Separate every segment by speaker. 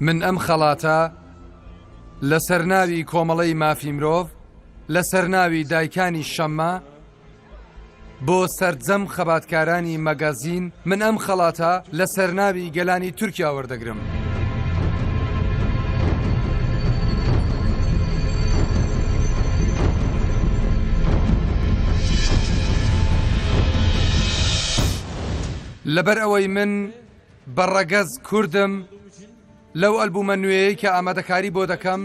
Speaker 1: من ئەم خەڵاتە لەسەر ناوی کۆمەڵەی مافی مرۆڤ، لەسەر ناوی دایکانی شەممە، بۆ سەرجەم خەباتکارانی مەگەزین، من ئەم خەڵاتە لەسەر ناوی گەلانی تورکیا وەردەگرم. لەبەر ئەوەی من بە ڕەگەز کوردم، لەو ئەلبومە نوێیەی کە ئامادەکاری بۆ دەکەم،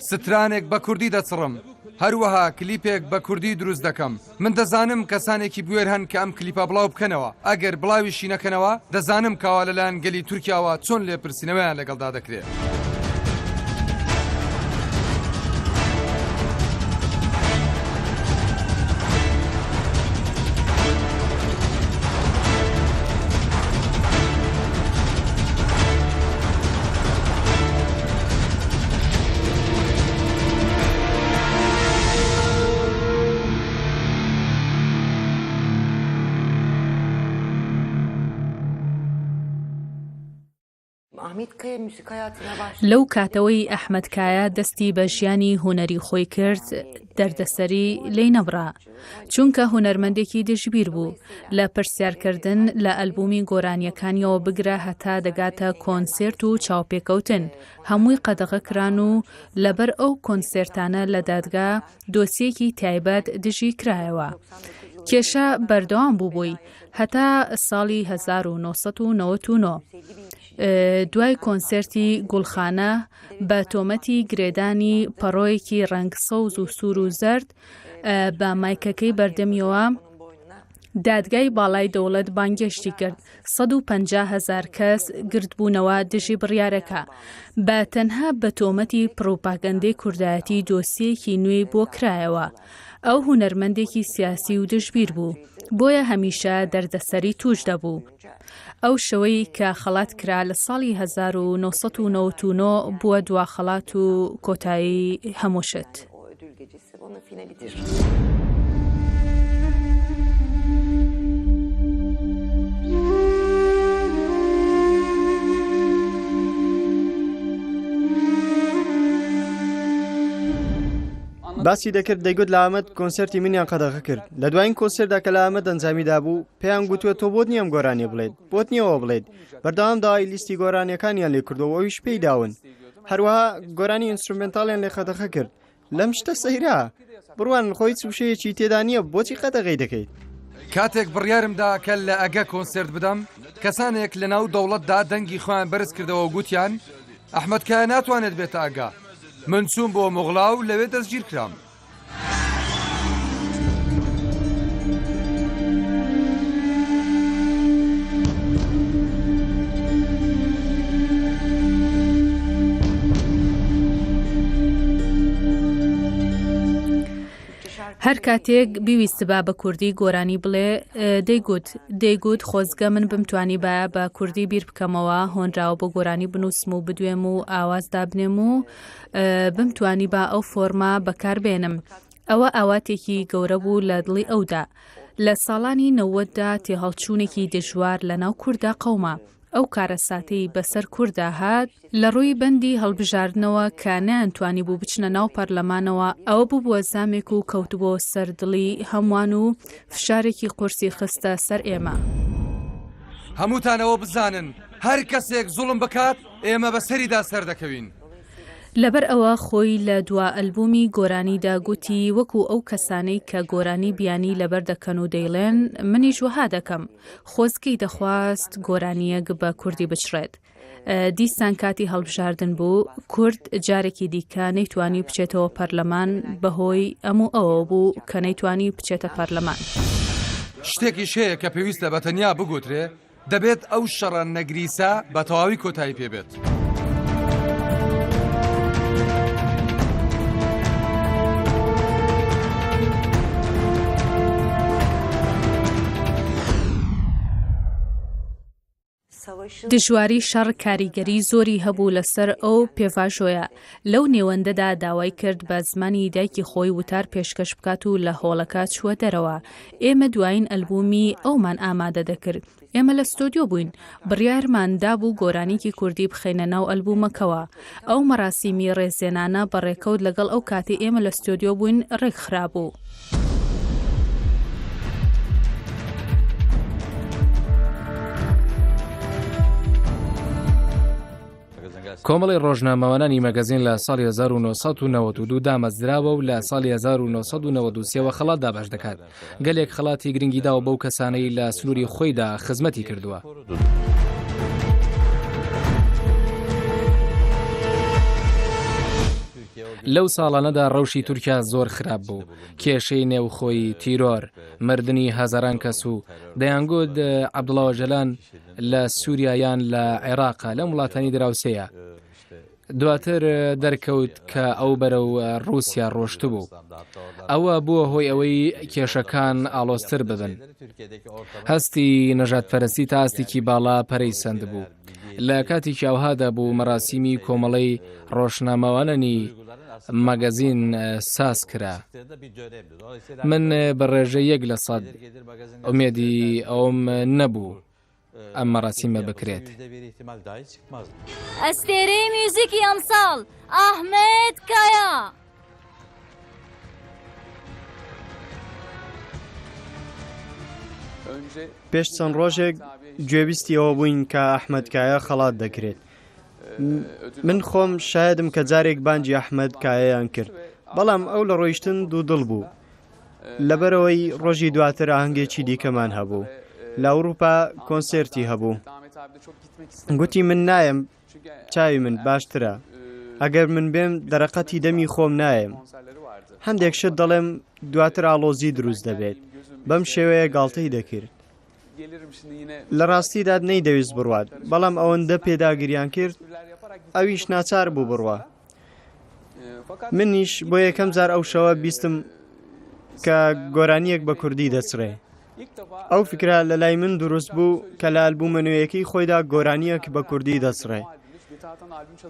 Speaker 1: سترانێک بە کوردی دەچڕم، هەروەها کلیپێک بە کوردی دروست دەکەم. من دەزانم کەسانێکی بوێر هەن کە ئەم کلیپە بڵاو بکەنەوە، ئەگەر بڵاویشی نەکەنەوە، دەزانم کەوا لەلایەن گەلی تورکیاوە چۆن لێپرسینەوەیان لەگەڵدا دەکرێ.
Speaker 2: لەو کاتەوەی ئەحمەد کایا دەستی بە ژیانی هونەری خۆی کرد، دەردەسەری لێی نەبڕا، چونکە هونەرمەندێکی دژبیر بوو، لە پرسیارکردن لە ئەلبومی گۆرانییەکانیەوە بگرە هەتا دەگاتە کۆنسێرت و چاوپێکەوتن، هەمووی قەدەغە کران و لەبەر ئەو کۆنسێرتانە لە دادگا دۆسیەکی تایبەت دژی کرایەوە. کێشە بەردەوام بوو بۆی هەتا ساڵی 1999. دوای کۆنسێرتی گوڵخانە بە تۆمەتی گرێدانی پەڕۆیەکی ڕەنگ سەوز و سوور و زەرد بە مایکەکەی بەردەمیەوە دادگای باڵای دەوڵەت بانگێشتی کرد 150 هەزار کەس گردبوونەوە دژی بڕیارەکە بە تەنها بە تۆمەتی پڕوپاگەندەی کوردایەتی دۆسیەکی نوێی بۆ کرایەوە ئەو هونەرمەندێکی سیاسی و دژبیر بوو بۆیە هەمیشە دەردەسەری توش دەبوو. ئەو شەوەی کە خەڵات کرا لە ساڵی 1999 بووە دوا خەڵات و کۆتایی هەموو شت.
Speaker 3: باسی دەکرد دەیگوت لە ئامەد کۆنسێرتی منیان قەدەغە کرد لە دوایین کۆنسێرتدا کە لە ئامەد ئەنجامی دابوو پێیان گوتووە تۆ بۆت نییە ئەم گۆرانیە بڵێیت بۆت نییە ئەوە بڵێیت بەردەوام داوای لیستی گۆرانیەکانیان لێ کردووە و ئەویش پێی داون هەروەها گۆرانی ئینسترومێنتاڵیان لێ قەدەغە کرد لەم شتە سەیرە بڕوانن خۆ هیچ وشەیەکی تێدا نییە بۆچی قەدەغەی دەکەیت
Speaker 1: کاتێک بڕیارم دا کە لە ئەگە کۆنسێرت بدەم، کەسانێک لە ناو دەوڵەتدا دەنگی خۆیان بەرز کردەوە و گوتیان، ئەحمەد کایا ناتوانێت بێتە ئەگە. من چووم بۆ موغلا و لەوێ دەستگیر کرام.
Speaker 2: هەر کاتێک بیویستبا بە کوردی گۆرانی بڵێ دەیگوت دەیگوت خۆزگە من بمتوانیبایە بە کوردی بیر بکەمەوە هۆنراوە بۆ گۆرانی بنووسم و بدوێم و ئاواز دابنێم و بمتوانیبا ئەو فۆرمە بەکار بێنم. ئەوە ئاواتێکی گەورە بوو لە دڵی ئەودا. لە ساڵانی نەوەددا تێهەڵچوونێکی دژوار لە ناو کورددا قەوما. ئەو کارەساتەی بەسەر کورددا هات، لە ڕووی بەندی هەڵبژاردنەوە کە نەیانتوانیبوو بچنە ناو پەرلەمانەوە، ئەوە ببووە زامێک و کەوتبووە سەر دڵی هەمووان و فشارێکی قورسی خستە سەر ئێمە.
Speaker 1: هەمووتان ئەوە بزانن هەر کەسێک زوڵم بکات ئێمە بەسەریدا سەردەکەوین.
Speaker 2: لەبەر ئەوە خۆی لە دوا ئەلبومی گۆرانیدا گوتی وەکو ئەو کەسانەی کە گۆرانی بیانی لەبەر دەکەن و دەیڵێن منیش وەها دەکەم. خۆزگەی دەخواست گۆرانییەک بە کوردی بچڕێت. دیسان کاتی هەڵبژاردن بوو، کورد جارێکی دیکە نەیتوانی بچێتەوە پەرلەمان بەهۆی ئەم و ئەوەوە بوو کە نەیتوانی بچێتە پەرلەمان.
Speaker 1: شتێکیش هەیە کە پێویستە بە تەنیا بگوترێ، دەبێت ئەو شەڕە نەگریسە بە تەواوی کۆتایی پێ بێت.
Speaker 2: دژواری شەڕ کاریگەری زۆری هەبوو لەسەر ئەو پێڤاژۆیە، لەو نێوەندەدا داوای کرد بە زمانی دایکی خۆی وتار پێشکەش بکات و لە هۆڵەکە چووە دەرەوە. ئێمە دوایین ئەلبوومی ئەومان ئامادە دەکرد. ئێمە لە ستۆدیۆ بووین، بڕیارمان دابوو گۆرانیی کوردی بخەینە ناو ئەلبوومەکەوە. ئەو مەراسیمی ڕێزلێنانە بە ڕێکەوت لەگەڵ ئەو کاتەی ئێمە لە ستۆدیۆ بووین ڕێکخرابوو.
Speaker 4: کۆمەڵی ڕۆژنامەوانانی مەگەزین لە ساڵی 1992 دامەزراوە و لە ساڵی 1993 وە خەڵات دابەش دەکات. گەلێک خەڵاتی گرنگی داوە بەو کەسانەی لە سنووری خۆیدا خزمەتی کردووە. لەو ساڵانەدا ڕەوشی تورکیا زۆر خراپ بوو، کێشەی نێوخۆیی، تیرۆر، مردنی هەزاران کەس و دەیانگوت عەبدوڵا ئۆجەلان لە سووریا یان لە عێراقە لەم وڵاتانی دراوسێیە. دواتر دەرکەوت کە ئەو بەرەو ڕووسیا ڕۆشتبوو. ئەوە بووە هۆی ئەوەی کێشەکان ئاڵۆزتر ببن. هەستی نەژادپەرستی تا ئاستێکی باڵا پەرەی سەندبوو. لە کاتێکی ئەوهادا بوو مەراسیمی کۆمەڵەی ڕۆژنامەوانانی مەگەزین ساز کرا. من بە ڕێژەی 1% ئومێدی ئەوەم نەبوو ئەم مەراسیمە بکرێت.
Speaker 5: ئەستێرەی میوزیکی ئەمساڵ، ئاهمەد کایا.
Speaker 3: پێش چەند ڕۆژێک گوێبیستی ئەوە بووین کە ئەحمەد کایە خەڵات دەکرێت. من خۆم شایدم کە جارێک بانگی ئەحمەد کایەیان کرد، بەڵام ئەو لە ڕۆیشتن دوودڵ بوو. لەبەرئەوەی ڕۆژی دواتر ئاهەنگێکی دیکەمان هەبوو. لە ئەوروپا کۆنسێرتی هەبوو. گوتی من نایەم چاوی من باشترە. ئەگەر من بێم دەرەقەتی دەمی خۆم نایەم. هەندێک شت دەڵێم دواتر ئاڵۆزی دروست دەبێت. بەم شێوەیە گاڵتەی دەکرد. لە ڕاستیدا نەیدەویست بڕوات، بەڵام ئەوەندە پێداگریان کرد ئەویش ناچار بوو بڕوا. منیش بۆ یەکەم جار ئەو شەوە بیستم کە گۆرانییەک بە کوردی دەچڕێ. ئەو فکرە لە لای من دروست بوو کە لە ئەلبوومە نوێیەکەی خۆیدا گۆرانییەک بە کوردی دەچڕێ.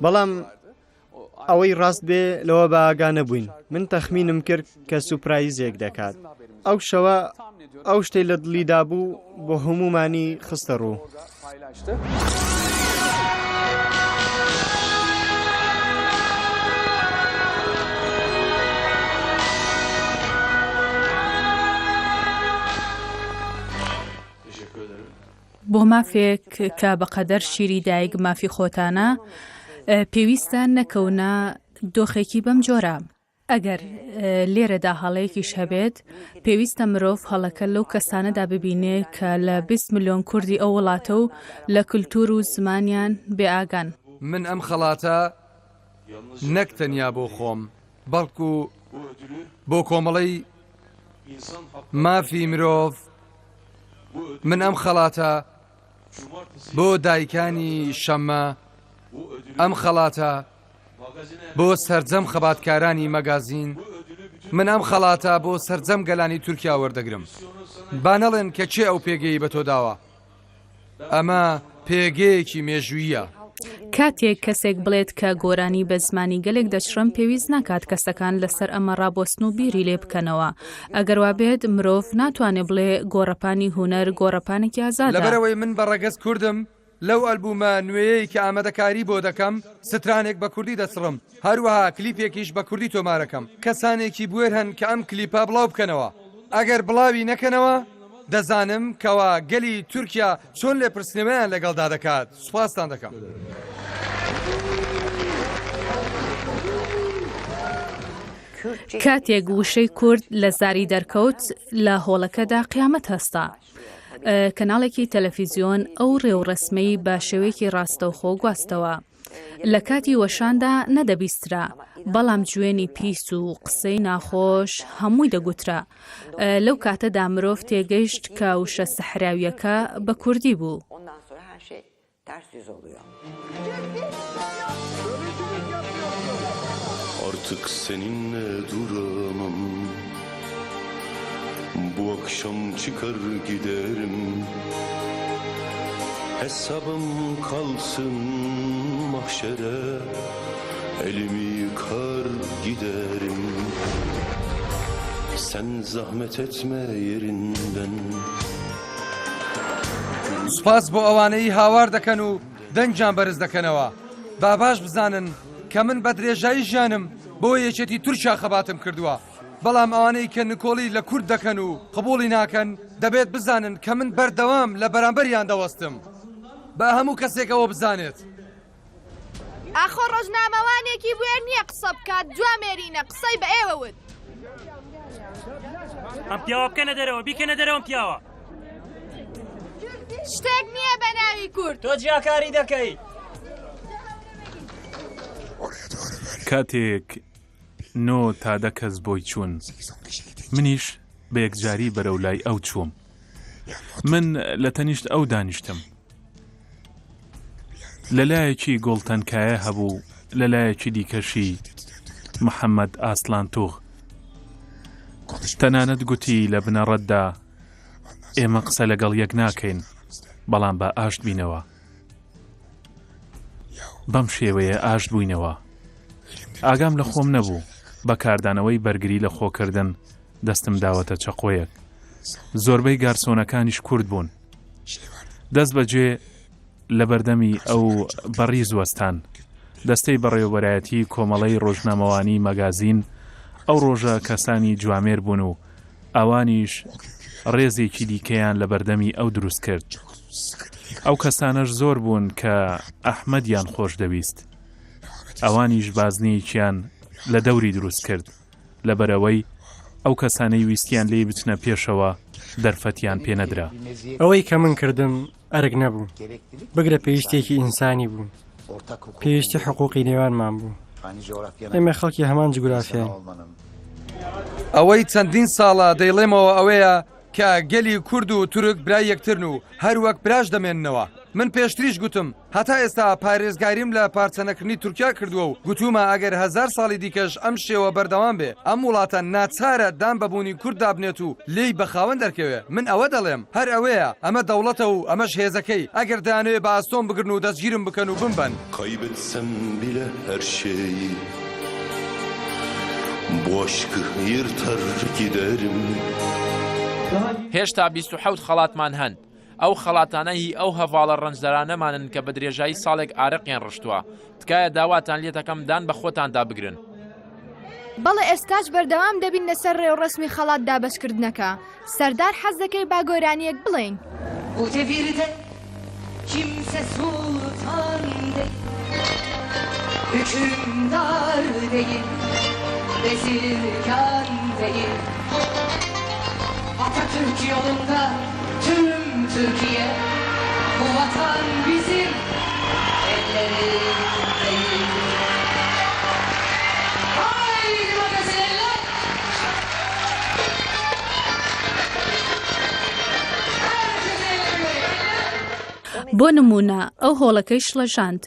Speaker 3: بەڵام ئەوەی ڕاست بێ لەوە بە ئاگا نەبووین. من تەخمینم کرد کە سوپرایزێک دەکات. ئەو شەوە ئەو شتەی لە دڵیدا بوو بۆ هەموومانی خستە ڕوو.
Speaker 2: بۆ مافێک کە بەقەدەر شیری دایک مافی خۆتانە، پێویستە نەکەونە دۆخێکی بەم جۆرە. ئەگەر لێرەدا هەڵەیەکیش هەبێت، پێویستە مرۆڤ هەڵەکە لەو کەسانەدا ببینێ کە لە 20 ملیۆن کوردی ئەو وڵاتە و لە کلتور و زمانیان بێ ئاگان.
Speaker 1: من ئەم خەڵاتە نەک تەنیا بۆ خۆم، بەڵکو بۆ کۆمەڵەی مافی مرۆڤ، من ئەم خەڵاتە بۆ دایکانی شەممە، ئەم خەڵاتە بۆ سەرجەم خەباتکارانی مەگازین، من ئەم خەڵاتە بۆ سەرجەم گەلانی تورکیا وەردەگرم. با نەڵێن کە کێ ئەو پێگەیەی بە تۆ داوە. ئەمە پێگەیەکی مێژووییە.
Speaker 2: کاتێک کەسێک بڵێت کە گۆرانی بە زمانی گەلێک دەچڕم پێویست ناکات کەسەکان لەسەر ئەمە ڕابوەستن و بیری لێ بکەنەوە. ئەگەر وابێت مرۆڤ ناتوانێ بڵێ گۆڕەپانی هونەر گۆڕەپانێکی ئازادە.
Speaker 1: لەبەرئەوەی من بە ڕەگەز کوردم، لەو ئەلبوومە نوێیەی کە ئامادەکاری بۆ دەکەم، سترانێک بە کوردی دەچڕم، هەروەها کلیپێکیش بە کوردی تۆمارەکەم. کەسانێکی بوێر هەن کە ئەم کلیپە بڵاو بکەنەوە. ئەگەر بڵاوی نەکەنەوە، دەزانم کەوا گەلی تورکیا چۆن لێپرسینەوەیان لەگەڵدا دەکات. سوپاستان دەکەم.
Speaker 2: کاتێک وشەی کورد لە زاری دەرکەوت، لە هۆڵەکەدا قیامەت هەستا. کەناڵێکی تەلەفیزیۆن ئەو ڕێوڕەسمەی بە شێوەیەکی ڕاستەوخۆ گواستەوە. لە کاتی وەشاندا نەدەبیسترا، بەڵام جوێنی پیس و قسەی ناخۆش هەمووی دەگوترا. لەو کاتەدا مرۆڤ تێگەیشت کە وشە سەحراوییەکە بە کوردی بوو.
Speaker 6: Artık seninle duramam Bu akşam çıkar giderim. Hesabım kalsın mahşere Elimi yıkar giderim Sen zahmet etme yerinden
Speaker 1: سوپاس بۆ ئەوانەی هاوار دەکەن و دەنگیان بەرز دەکەنەوە. با باش بزانن کە من بە درێژایی ژیانم بۆ یەکێتی تورکیا خەباتم کردووە. بەڵام ئەوانەی کە نکۆڵی لە کورد دەکەن و قبوڵی ناکەن، دەبێت بزانن کە من بەردەوام لە بەرامبەریان دەوەستم. با هەموو کەسێک ئەوە بزانێت.
Speaker 7: ئاخۆ ڕۆژنامەوانێکی بوێر نییە قسە بکات جوامێرینە قسەی بە ئێوە وت.
Speaker 8: ئەم پیاوە بکەنە دەرەوە بیکەنە دەرەوە ئەم پیاوە.
Speaker 7: شتێک نییە بە ناوی کورد.
Speaker 9: تۆ جیاکاری دەکەی.
Speaker 10: کاتێک نۆ تا دە کەس بۆی چوون. منیش بە یەکجاری بەرەو لای ئەو چووم. من لە تەنیشت ئەو دانیشتم. لە لایەکی گوڵتەن کایە هەبوو، لە لایەکی دیکەشی محەممەد ئاسلانتوغ. تەنانەت گوتی لە بنەڕەتدا ئێمە قسە لەگەڵ یەک ناکەین، بەڵام با ئاشت بینەوە. بەم شێوەیە ئاشت بووینەوە. ئاگام لە خۆم نەبوو، بە کاردانەوەی بەرگری لە خۆکردن دەستم داوەتە چەقۆیەک. زۆربەی گارسۆنەکانیش کورد بوون. دەست بەجێ لە بەردەمی ئەو بەڕیز وەستان. دەستەی بەڕێوەبەرایەتی کۆمەڵەی ڕۆژنامەوانی مەگازین ئەو ڕۆژە کەسانی جوامێر بوون و ئەوانیش ڕێزێکی دیکەیان لە بەردەمی ئەو دروست کرد. ئەو کەسانەش زۆر بوون کە ئەحمەدیان خۆش دەویست. ئەوانیش بازنەیەکیان لە دەوری دروست کرد. لەبەرئەوەی ئەو کەسانەی ویستیان لێی بچنە پێشەوە دەرفەتیان پێ نەدرا.
Speaker 11: ئەوەی کە من کردم ئەرک نەبوو، بگرە پێویستییەکی ئینسانی بوو، پێویستی حقوقی نێوانمان بوو. ئێمە خەڵکی هەمان جوگرافیاین.
Speaker 1: ئەوەی چەندین ساڵە دەیڵێمەوە ئەوەیە کە گەلی کورد و تورک برای یەکترن و هەر وەک براش دەمێننەوە. من پێشتریش گوتم هەتا ئێستا پارێزگاریم لە پارچەنەکردنی تورکیا کردووە و گوتوومە ئەگەر هەزار ساڵی دیکەش ئەم شێوە بەردەوام بێ ئەم وڵاتە ناچارە دان بە بوونی کورد دابنێت و لێی بە خاوەن دەرکەوێ. من ئەوە دەڵێم. هەر ئەوەیە. ئەمە دەوڵەتە و ئەمەش هێزەکەی. ئەگەر دەیانەوێ بە ئاستۆم بگرن و دەستگیرم بکەن و بمبەن.
Speaker 6: Kaybetsem bile her şeyi Bu aşkı yırtar giderim.
Speaker 12: هێشتا 27 خەڵاتمان هەن، ئەو خەڵاتانە هی ئەو هەڤاڵە ڕەنجدەرانەمانن کە بە درێژایی ساڵێک ئارەقیان ڕشتووە، تکایە داواتان لێدەکەم دان بە خۆتاندا بگرن.
Speaker 7: بەڵێ ئێستاش بەردەوام دەبین لەسەر ڕێوڕەسمی خەڵات دابەشکردنەکە. سەردار حەز دەکەی با گۆرانییەک بڵێین؟
Speaker 13: Bu devirde kimse sultan değil Hükümdar değil Bezirgan değil Atatürk yolunda tüm Türkiye Bu vatan bizim ellerin değil Haydi magazin eller
Speaker 2: بۆ نموونە ئەو هۆڵەکەی شڵەژاند.